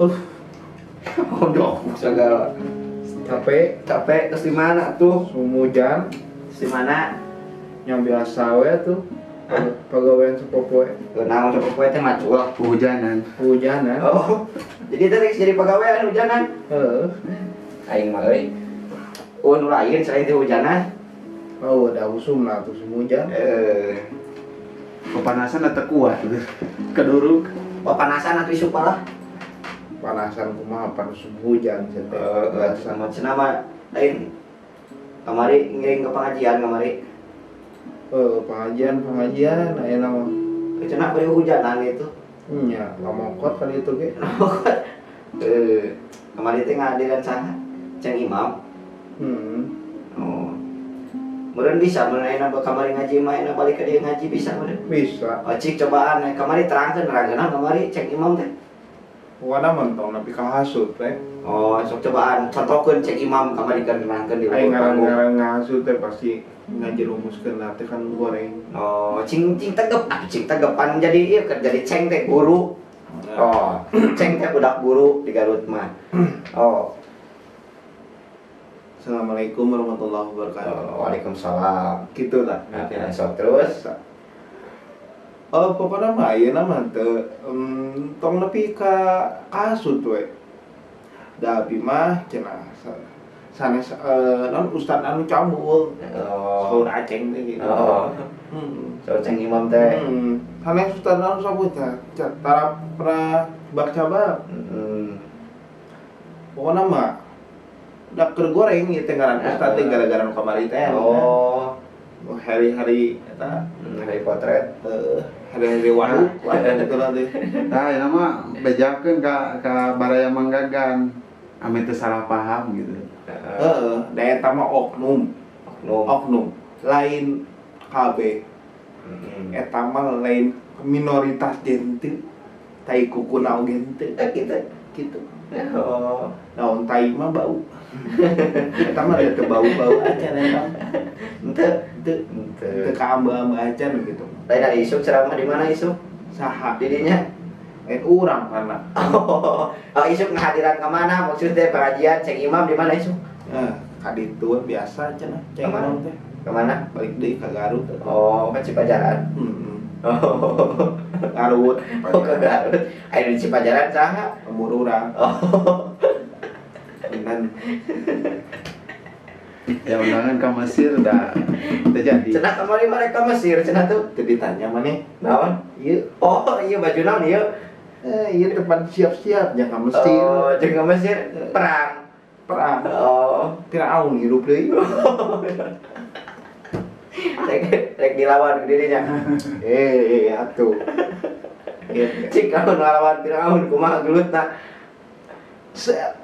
Oh, segala. Capek. Capek terus di mana tuh? Sumujan. Terus di mana? Yang biasa we tuh. Pagawean sapopoe. Naon sapopoe teh, macul? Hujanan. Hujanan. Oh. Jadi teh jadi pagawean hujanan. Heeh. Aing mah euy. Oh, nu lain selain teh hujanan. Oh, udah usum lah tuh sumujan. Eh, Kepanasan atau kuat gitu. Keduruk. Papanasan atuh isuk lah. Panasan kumaha, pan usum hujan sia teh. Eh, sama cenah mah lain kamari ngiring ke pengajian kamari. Eh, pengajian pengajian aya mah. Cenah bari hujanan itu. Nya, lamokot kali itu ge. Eh, kamari teh ngahadiran saha? Ceng Imam. Oh. Meureun bisa meureun ayeuna kamari ngaji mah, ayeuna balik ka dieu ngaji bisa meureun. Bisa. Oh, cik cobaan eh. Kamari terangkeun nerangkeun kamari Ceng Imam teh. Pokoknya mentong nepi ka hasut teh. Oh, sok cobaan contohkeun Ceng Imam kamari kan nerangkeun di Aing luhur panggung. ngaran-ngaran ngahasut teh pasti ngajerumuskeun teh kan goreng. Oh, cing cing tegep, ah, cing tegepan jadi ieu kan jadi ceng teh guru. Oh, ceng teh budak guru di Garut mah. Oh, Assalamualaikum warahmatullahi wabarakatuh. Oh, waalaikumsalam. Gitu lah. Nah, sok terus. Oh, pokoknya mah ayeuna mah teu tong nepi ka kasut we. Da abi mah cenah sanes non ustad anu cabul. Oh. Saur Aceng teh gitu. Oh. So Ceng Imam teh. Sanes ustad anu cabul teh tara pernah bak cabak. Pokoknya mah da keur goreng ieu teh ngaran ustad teh gara-gara nu kamari teh. Oh. Hari-hari eta Hari potret. Hari-hari waduk lah gitu lah teh. Nah, ini mah bejakeun ka baraya Manggagan. Ame teu salah paham gitu. Heeh, da eta mah oknum, Oknum. Oknum. Lain KB. Eta mah lain minoritas gente. Tai kukuna oge henteu. Eh, gitu. Gitu. Oh. Naon tai mah bau. Eta mah da teu bau-bau acan eta. Henteu. Teu Henteu. teu kaambeu-ambeu acan gitu. Lain dari isuk ceramah di mana isuk? Saha? Didinya? Lain urang kana. Oh, oh, isuk ngahadiran ke mana? Maksudnya pengajian Ceng Imam di mana isuk? Eh, ka ditu biasa cenah Ceng Kemana? Imam teh. Kemana? Balik deui ka Garut. Oh, ke Cipajaran. Oh, Garut. oh ke Garut. Ayo di Cipajaran saha? Lembur urang. Oh, Dan Ya undangan ke Mesir udah terjadi. Cenah kamari mereka Mesir cenah tuh. Teu ditanya maneh. Naon? Ieu Oh, iya baju naon ieu? eh ieu tempat siap-siap jangan ke Mesir. Oh, jeung ke Mesir perang. Perang. Oh, Firaun hirup deui. Rek rek dilawan dirinya. Eh, atuh. Gitu. Cik kalau ngelawan Firaun kumaha gelutna? Set.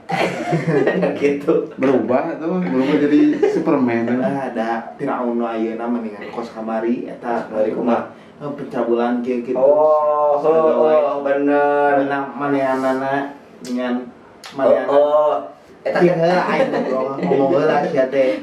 Gitu. Berubah tuh, berubah jadi Superman. Ah, ada Firaun nu ayeuna mendingan kos kamari eta. Kamari kumaha? Eh, pencabulan kieu gitu. Oh, oh, oh, bener. Menang manehanana dengan Oh, manehanana. oh. Eta Cing heula aing ngobrol ngomong heula sia teh.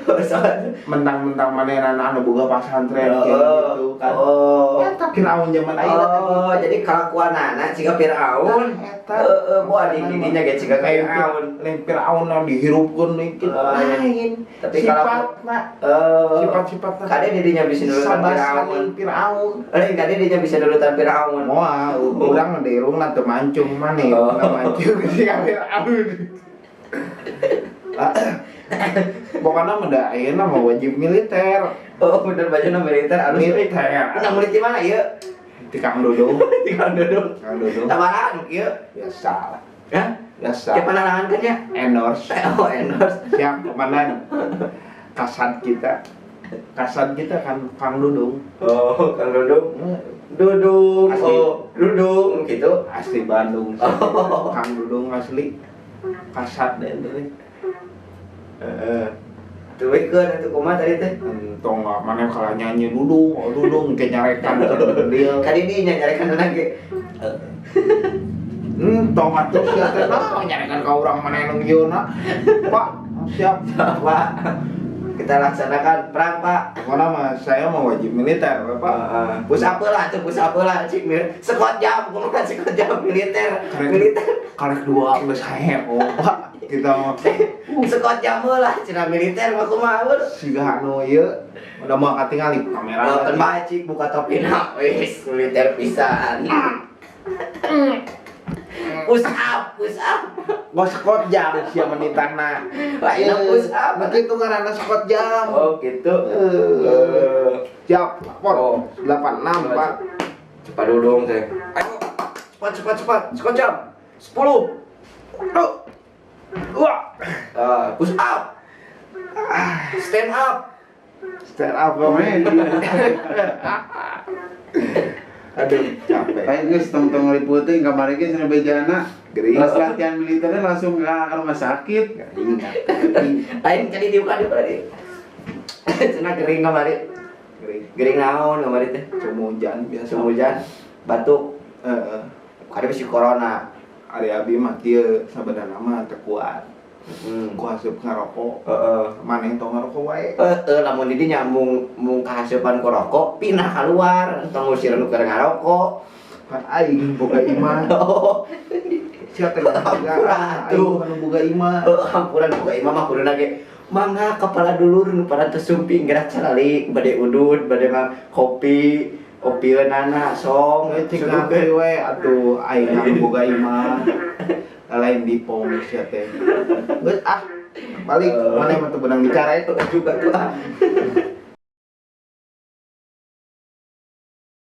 Mentang-mentang manehanana anu boga pasantren kieu gitu kan. Oh. Eta Firaun zaman ayeuna teh. Oh, jadi kelakuanana siga Firaun. Tah, eta. Heeh, boa di dinya ge siga Lain Firaun. Lain Firaun nu dihirupkeun deui kitu. Oh, iya. Lain. Tapi kalau Sifatna eh sifat-sifatna kade didinya bisa nurutan Firaun. saling Firaun. Eh, kade dinya bisa nurutan Firaun. Moal, urang di irungna teu mancung maneh, Oh. irungna mancung siga Firaun. Ah, pokoknya mah da ayeuna mah wajib militer. Oh, bener bajuna militer harus. Militer. Menang murid di mana ieu? Di Kang Dudung. Di Kang Dudung. Kang Dudung. Tawaran kieu. Biasa lah. Hah? Biasa. Siapa narangankeun ya? Endorse. Oh, endorse. Siap, komandan. Kasad kita. Kasad kita kan Kang Dudung. Oh, Kang Dudung. Eh, Dudung, Asli. oh, Dudung gitu. Asli Bandung. Oh. Kang Dudung asli. Kasad deh itu. Heeh. Tuluykeun atuh kumaha tadi teh? Entong lah, mana kalah nyanyi Dudung, oh Dudung kayak nyarekan deal. Kadi dinya nyarekan lagi. Entong atuh sia teh nah nyarekan ka urang mana nu ieu na. Pak, siap. Pak. Kita laksanakan perang, Pak. Pokoknya mah saya mau wajib militer, Bapak. Heeh. Push up lah tuh, push up lah cik. Squat jump, kumaha squat jump militer. Keren. Militer. Karek dua geus hae, oh, Pak. Kita mah Squat jump lah cenah militer mah kumaha we. Siga anu ieu udah mau katingali kamera. Oh, kan bae cik buka topina. Wis, militer pisan. Push up, push up. Nggak squat jump sia menitahna. Lah, ini push up. Begitu ngaranna squat jump. Oh, gitu. Eh, siap, lapor. Oh. 86, Pak. Cepat dulu dong, teh. Ayo. Cepat, cepat, cepat. Squat jump. 10. Tuh. Wah. Push up. Stand up. Stand up komedi. Aduh, capek. Kayak geus tong-tong liputing kamari ge cenah bejana. Gering. Pas latihan militernya langsung ke rumah sakit. Gering, gering. Lain kali dibuka di tadi. Cenah gering kamari. Gering. Gering naon kamari teh? Cuma hujan biasa. Musim hujan, batuk. Heeh. Kada bisi corona. Ari abi mah kieu sabenerna mah teu kuat. Ku asup ngarokok. Heeh. Maneh tong ngarokok wae. Heeh, lamun di dinya mung mung kahaseupan ku rokok, pindah keluar, tong ngusir nu keur ngarokok. Pan aing boga imah. Oh, Sia teh boga aing nu boga imah. heuh, hampuran boga imah mah kuduna ge mangga kepala dulur nu pada teu sumping gerak caralik bade udud, bade mah kopi, opieunana song, Cik ngake we atuh aing anu boga imah. Lain di pom sia teh. Geus ah. Balik maneh mah teu beunang dicarek. Juga tuh ah.